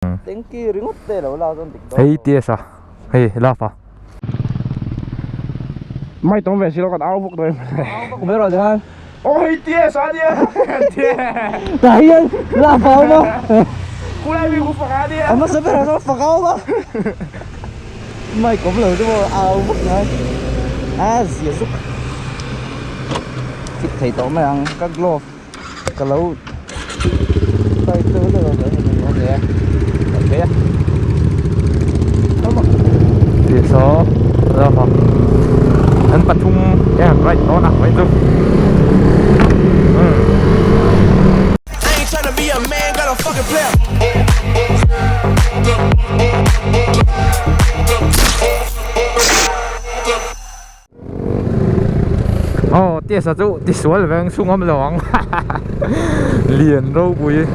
Tanky ringawt te lo lak chuan dik dawn. Hei TS a hei love a. Mai tawng ve si lo kan au vak dawn. Au vak mai rawh tikhan. Aw hei TS a nia. Tah hian love a awm a. Khulai mi khu fak a nia. A hmasa berah chuan fak a awm a. Mic awm lo te pawh au vak ngai. A zia zuk. Fit thei tawh mai ang ka glove. Ka lo tai teuh leh lo mai hei awm leh a kan phei a Tih saw love a an pathum e an right dawn a mai chu umm. Aw test-a chu tisual veng chhung awm lo ang lian ropui.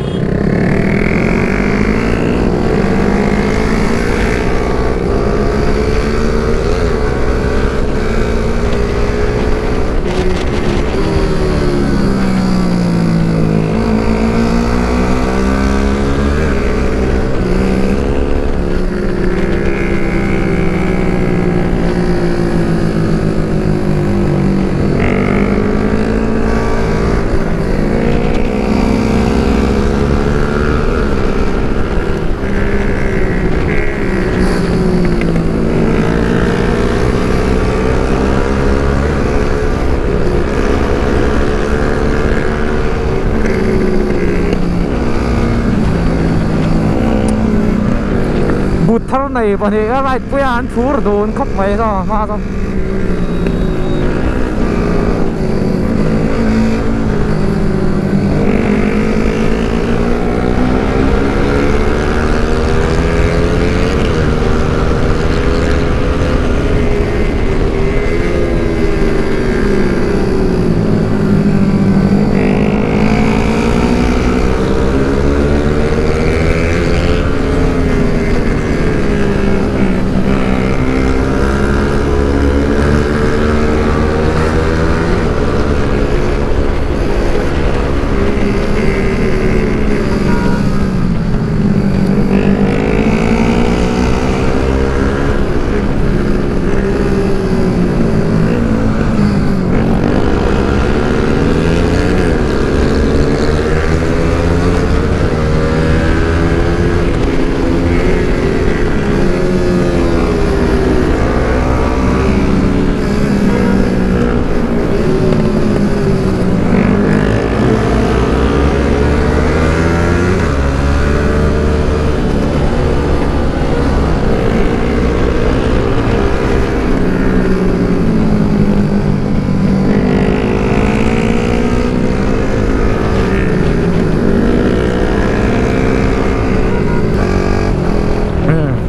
But thar nei pahnih a right puia an phur dun khawp mai saw hma saw.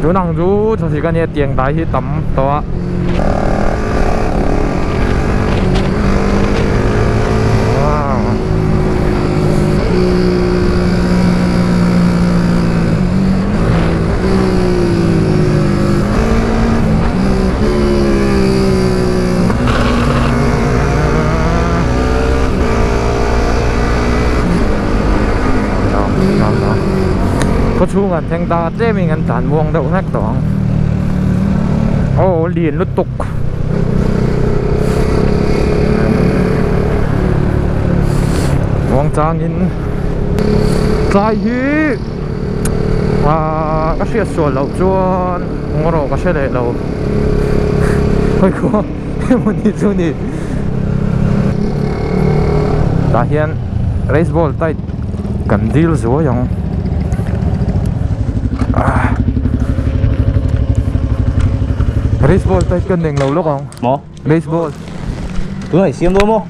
Tun ang chu thlasik a nia tiang dai hi tam tawh a. Khawchhung an thleng ta tlemin an tlan muang deuh hlek tawh ang aw lian lutuk muang changin tlai hi ah ka hriat sual loh chuan ngaw ka hre leh lo hawi khaw emawni chu ni tah hian race ball tight kan dil zuai ang ah race ball tight kan eng lo lawk ang maw race ball tunah i siam dawn maw.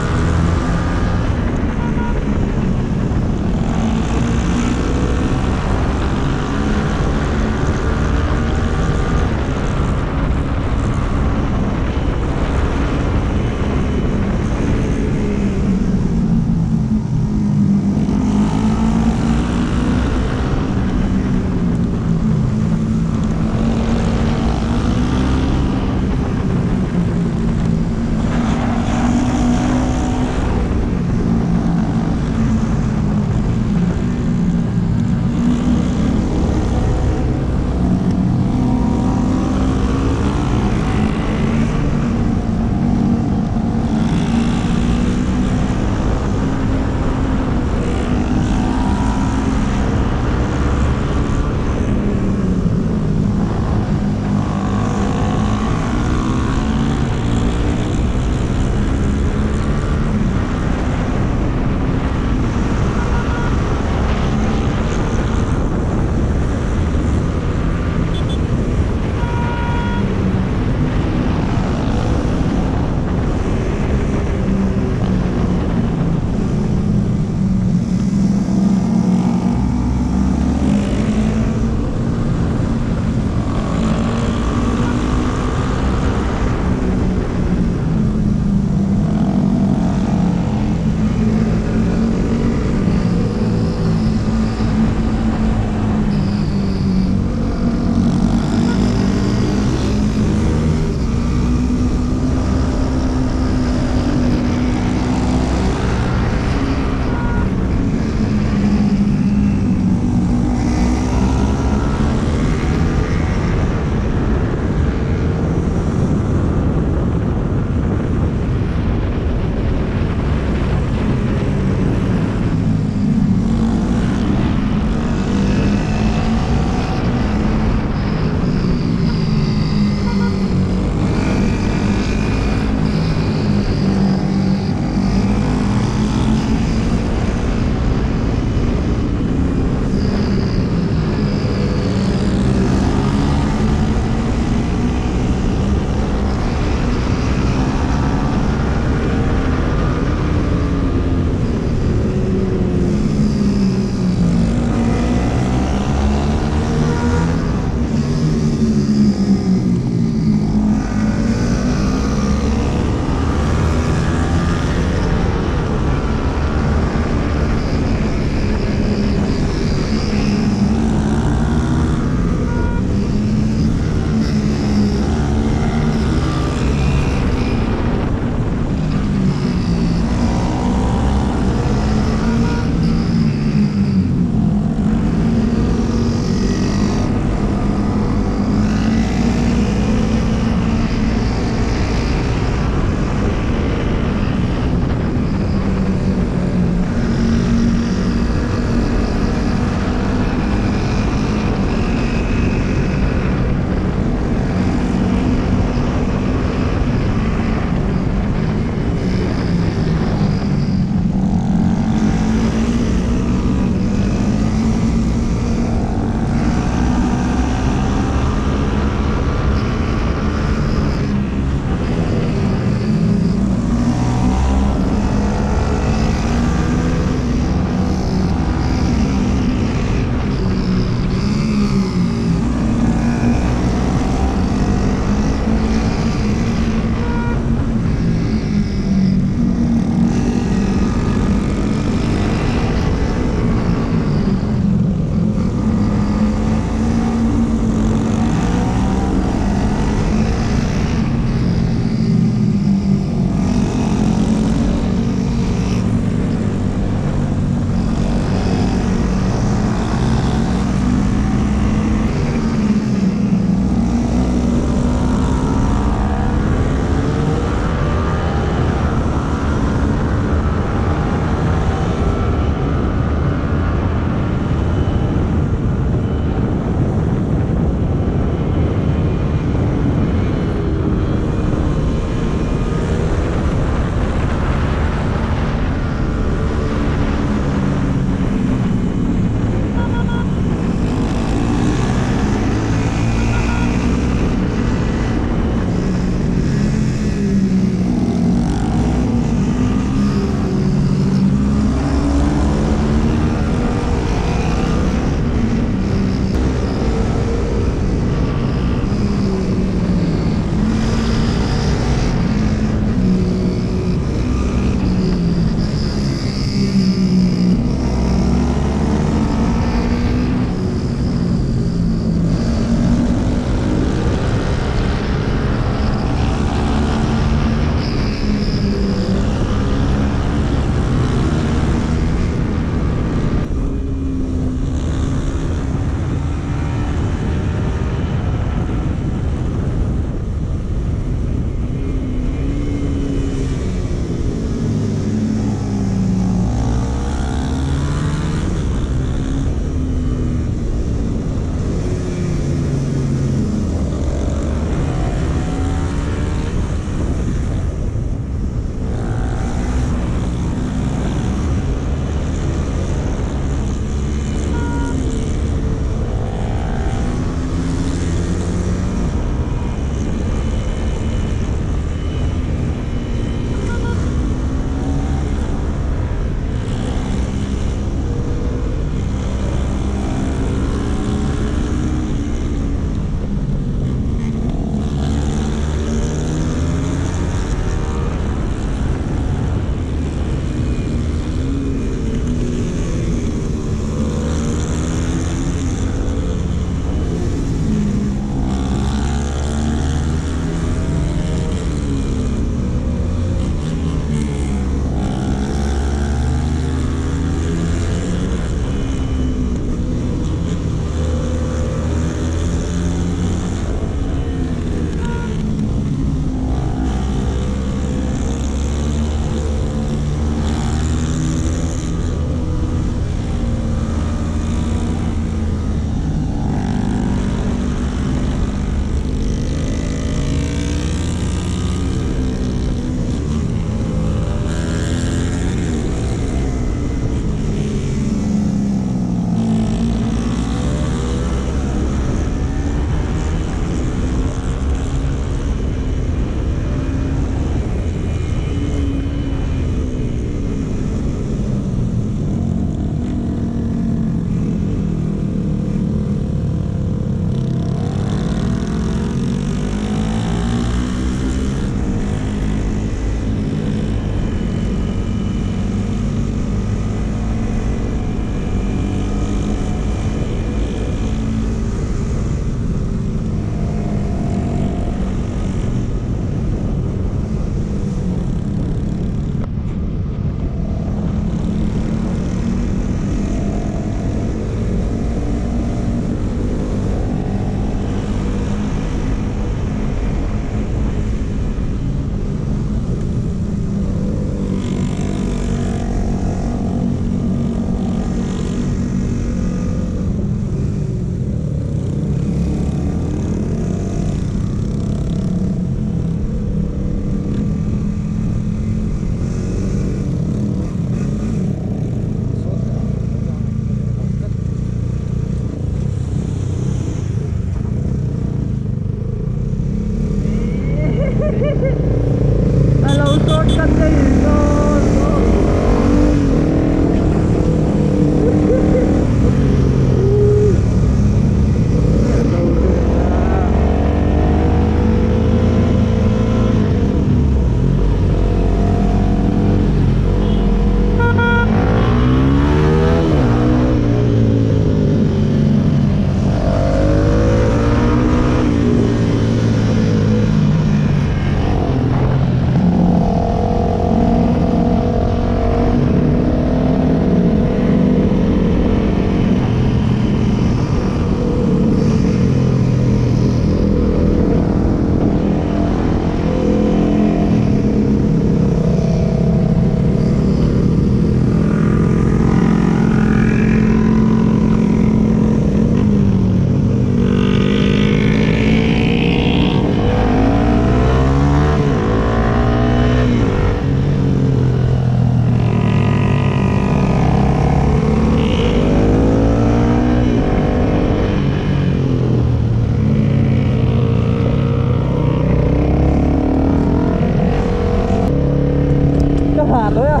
thlah tawh e a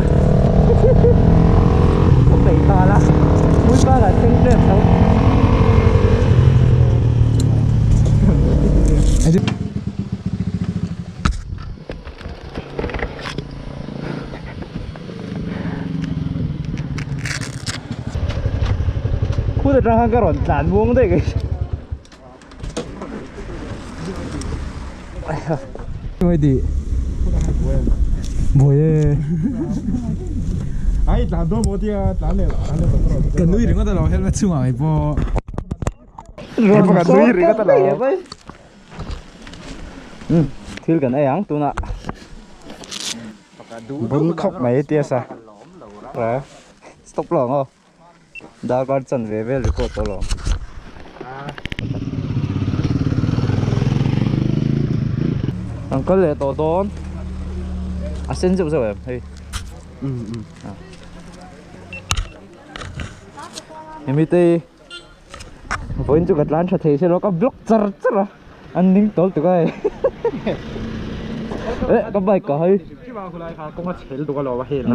ka peih nghal a hmun ah thleng tep tho. Khut atang khan ka rawn tlan muang daih kei. Ka nui ringawt alo helmet chungah ngei pawh. Ka nui ringawt alo. Thil kan ei ang tunah. Bun khawp mai tia sa. Stop lo ang aw. Darkar chan ve vel record tawh lo. An kal leh tawh dawn. A sen zeuh zeuh em hei. Hemi te hi vawiin chu ka tlan tha thei sia lo ka block char char a an ning tawl tuk a hei. Eh ka bike ka hawi.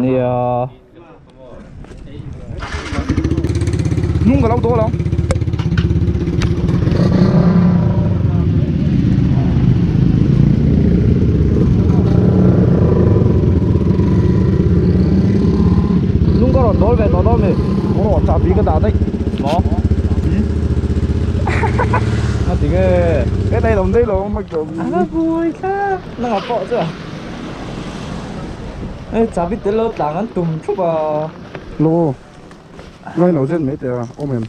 Nia. Nung ka lo dawl ang. Nung ka rawn dawl ve tawh dawn mi. Rawh chahbi ka dah daih. Maw? Nga ti nge? Cái này đồng đây lo mà kiểu A vui kha. Nang a pawh chu a. Hei chahbi tel lo tlang an tum thup a. Lo ngai lo zet mai teh a awm em.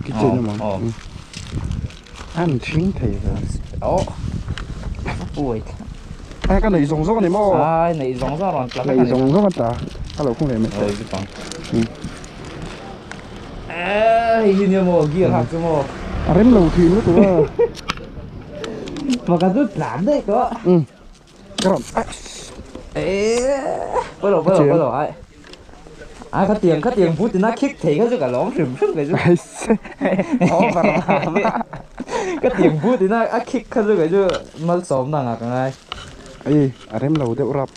Kitchen emaw an chhing thei ve. Ai ka neih zawng zawng a ni maw? Ai neih zawng zawng rawn tla Neih zawng zawng a tla a lo khung leh mai teh. Hei hi nia maw gear hak chu maw. A rem lo thin lutuk a. Pakhat chu tlan daih tawh. Um ka rawn Pawilo pawilo pawilo ai. Ai khatiang khatiang but ina khik thei kha chu ka lawm hrim hrim kei chu. Over Khatiang but ina a khik kha chu kei chu malsawmna ang ah ka ngai. Ei a rem lo deuh rap.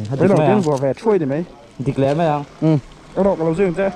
Pawilo tin vuah ve thuai ni mai. Dik leh mai ang. Um ka rawh ka lo zui ang che.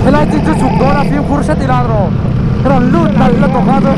Helai chin chu chhuk dawn a fimkhur hret ila rawh rawn lut nalh la tawk a chu.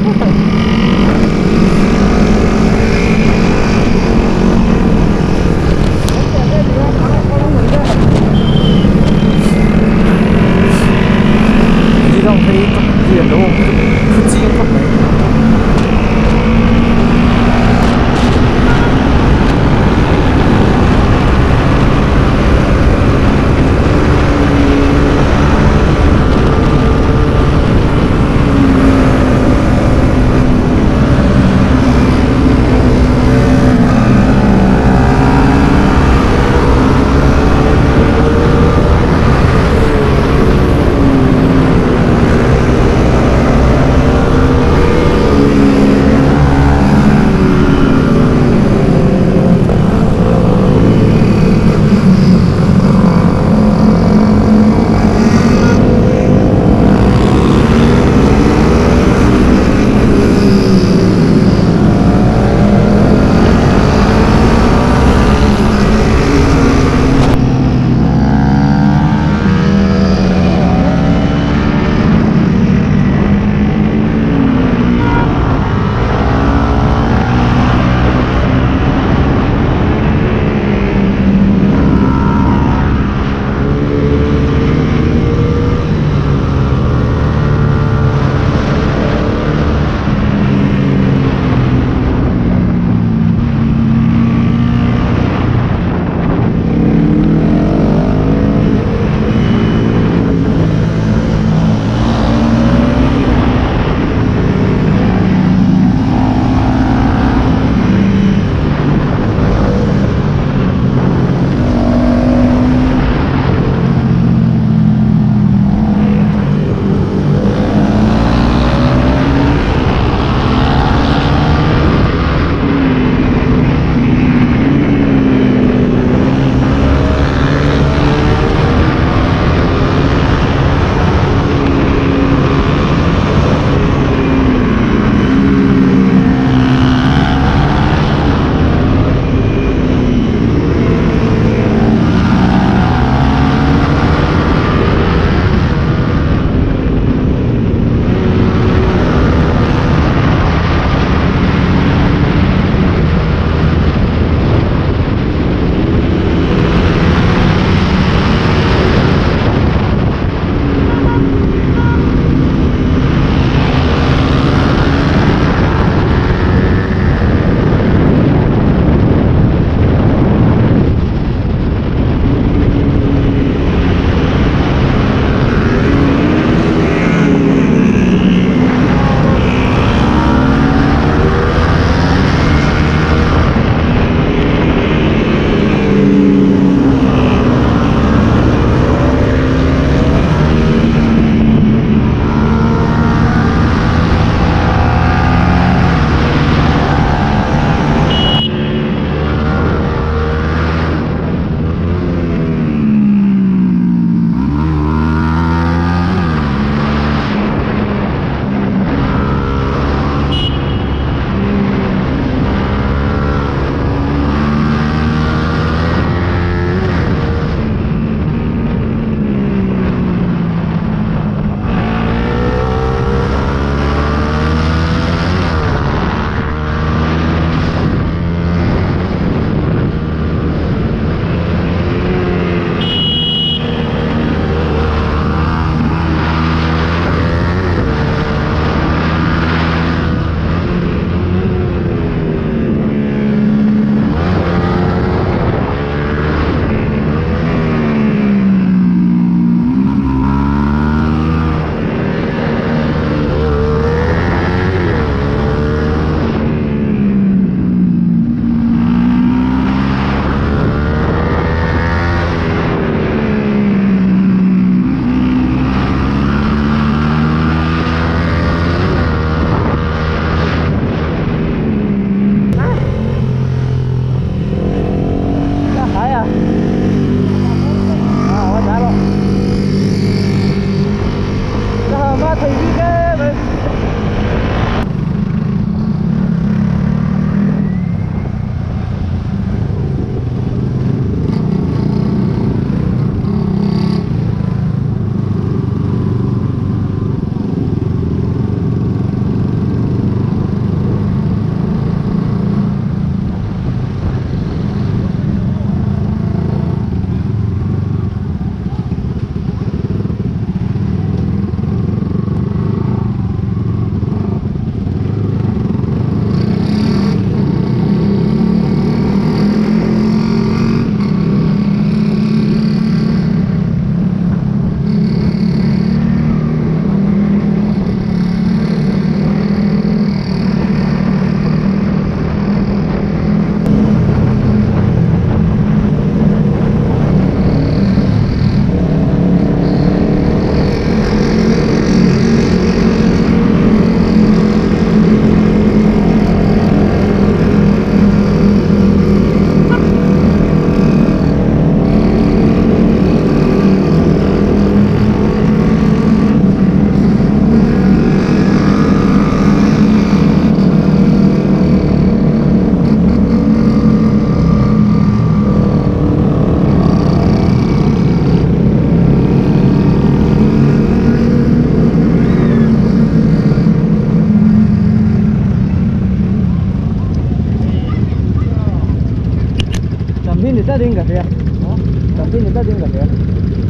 ang khi ni tlatin ka hria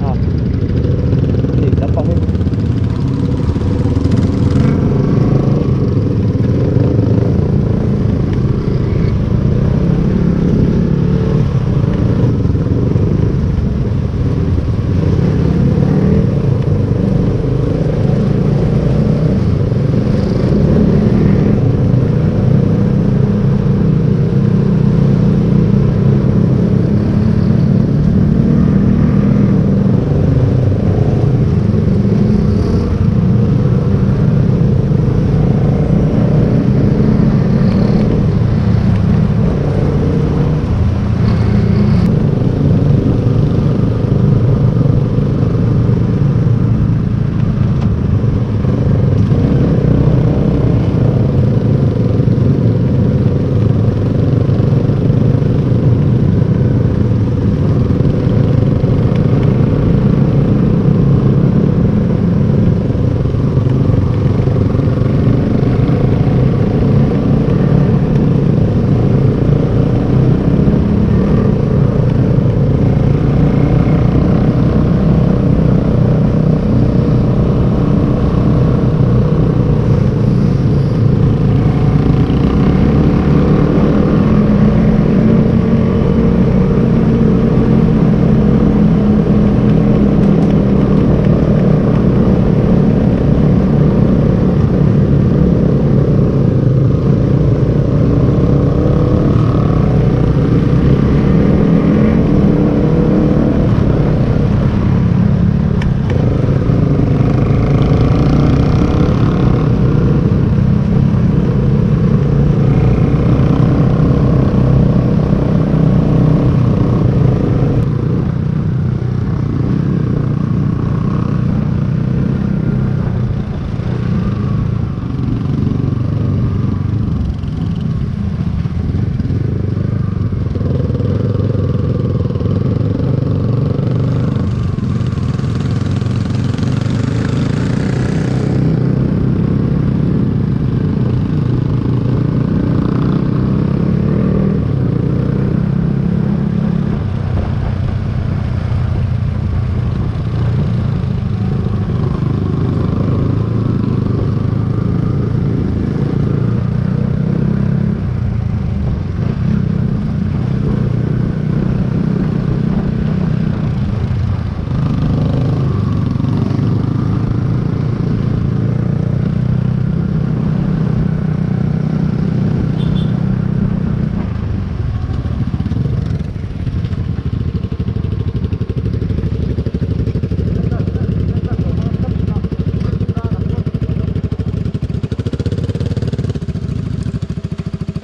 a hei lampang hi.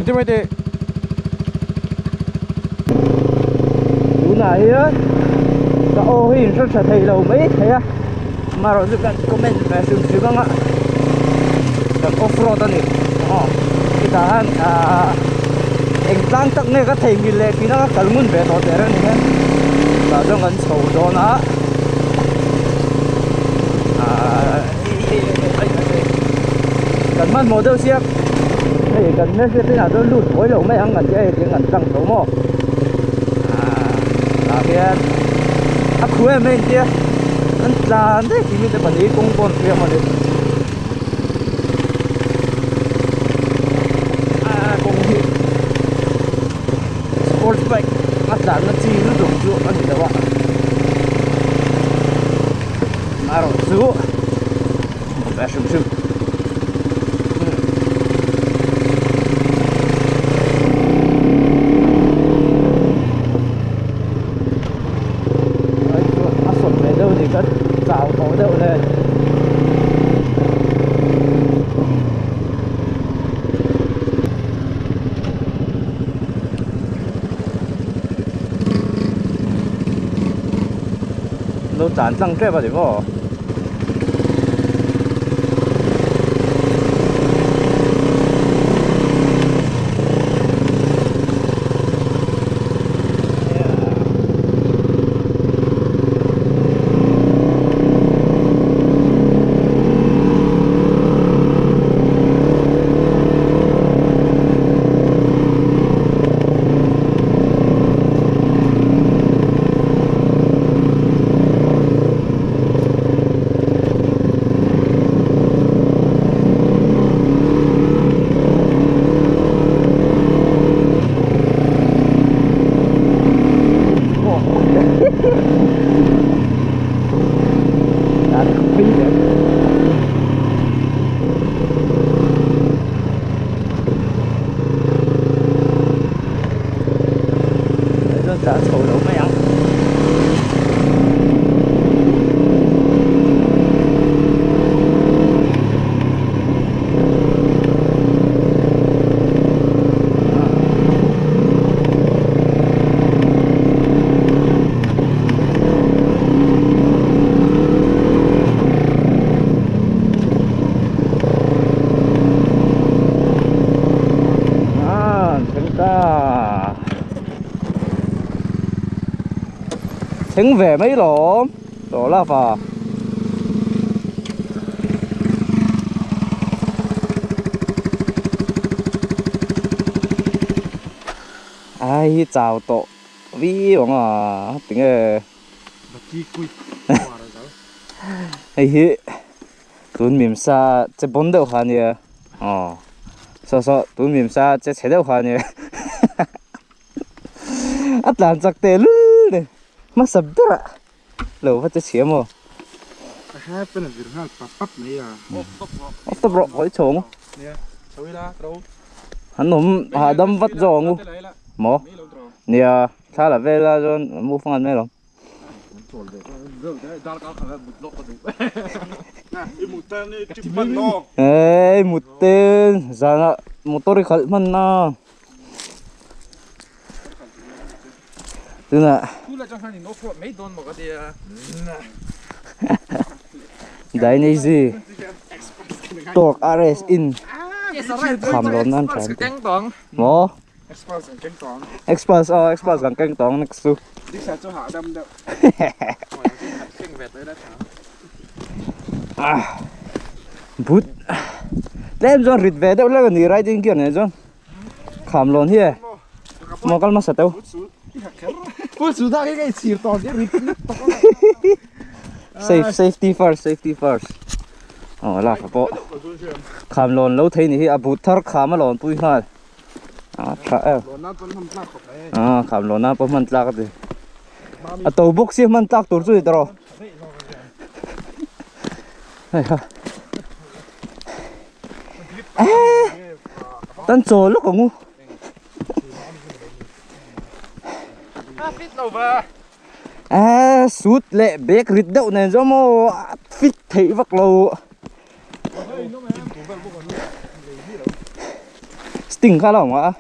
Engtin mai teh? Tunah hian ka aw hi in hre tha thei lo mai thei a amaherawh chu kan comment ve hrim hrim anga kan off road a ni aw chutah hian ahh eng tlang tak nge ka theihnghilh leh tih na ka kal ngun ve tawh teh reng hian tah chuan kan chho dawn a ahh kan hmanhmawh deuh sia hei kan hmelhriat te inah chuan lut buai lo mai ang kan ti a hei tiang kan tlang tho maw ahh tah hian a khu em em tia an tlan daih tih mite pahnih kawng pawh an hria mawni ah kawng hi sports bike a tlanna chi lutuk chu a ni lo a amaherawhchu a hrim hrim. A sawt ve deuh ni ka chau tawh deuh le. Lo tlan tlang tep a ni maw? Thleng ve mai lawm tawh love a. Ai chau tawh viau ang a tinge. Hei hi tun mimsa che bawn deuh kha ania aw saw saw tun mimsa che chhe deuh kha ania a tlan chak teh lul ni hmasa berah lo va che chhia maw off tawp rawh hawi chho ang u an awm hahdam vat zawk ang u maw nia thla la vel a chuan move nghal mai lo. Ei mut te zanah motor i khalh hman na tunah Dainese Torque RS in kham lawn nan tha an ti maw. Experts kan keng tawng. Experts aw experts kan keng tawng next chu. Diksa chu hahdam deuh. Keng ve tawh ila tha. Ah. But. Tlem chuan rit ve deuh hlek ani riding gear nen chuan. Kham lawn hi e. Maw kal hmasa teuh. Full su dak hi ka inchhir tawh nia rit lut tak a. Safe safety first safety first. Aw lak pawh. Kham lawn lo thei ni hi a but thar kham a lawn pui nghal. A tha em. A kham lo nan pawh hman tlak a ti. A to bawk sia hman tlak tur chu ni tawh rawh. Hei ha. Tan chaw lawk ang u. A suit leh bag rit deuh nen zawng maw a fit theih vak lo. Sting kha la awm a.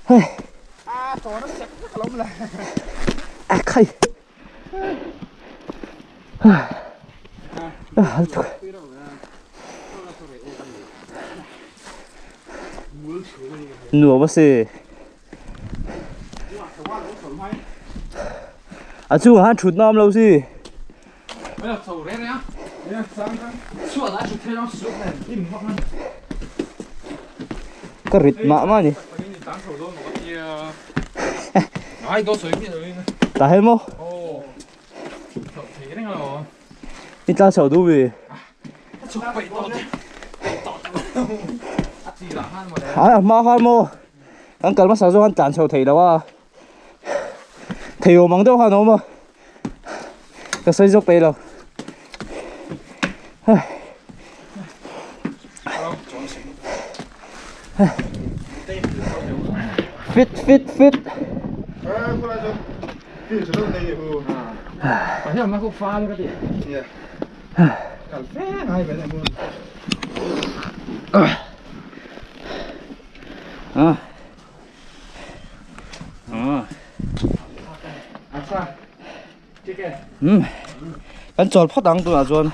Hei. A khai. Nuam a si. A chungah khan thutna awm lo si. Ka rit mah mah a ni. Tah hian maw? I tlan chho duh mi? Ai a hma khan maw? Kan kal hmasa zawk an tlan chho thei lo a. Thei awm ang deuh khan a awm a. Ka sawi zawk peih lo. Fit fit fit. Ah. Kan chawl phawt ang tunah chuan.